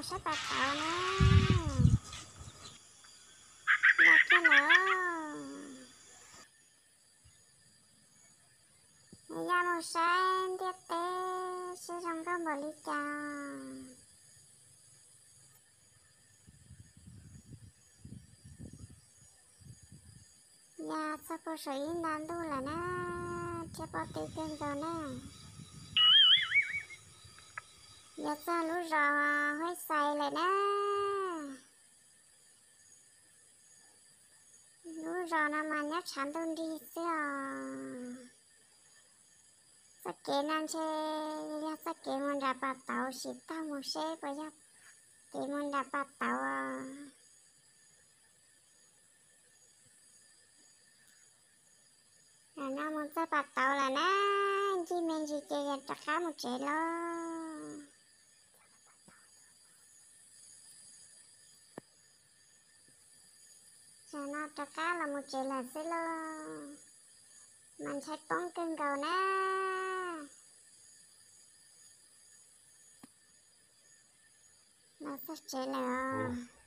Saib pas tauv na. Los kiag lawm. Ya mus saib ntiaj teb seb zoo nkauj npaum li cas. Ya txog puag saum ib nta ntuj lawm na, thiab pob tw kawg nkaus na. Ya txog lub zos Huab Xais lawm na. Lub zos no mas nyob tshav ntuj nrig xwb os. Txoj kev no ntshe yog txoj kev mus nram pas tauv, sim taug mus seb puas yog kev mus nram pas tauv os. Zaum no mus txog pas tauv lawm na, ncig me ntsis ces yog rov qab mus tsev lauj. Zaum no rov qab los mus tsev lawm xwb lauj, mas ntshai poob kawg nkaus na. Los txog tsev lawm os.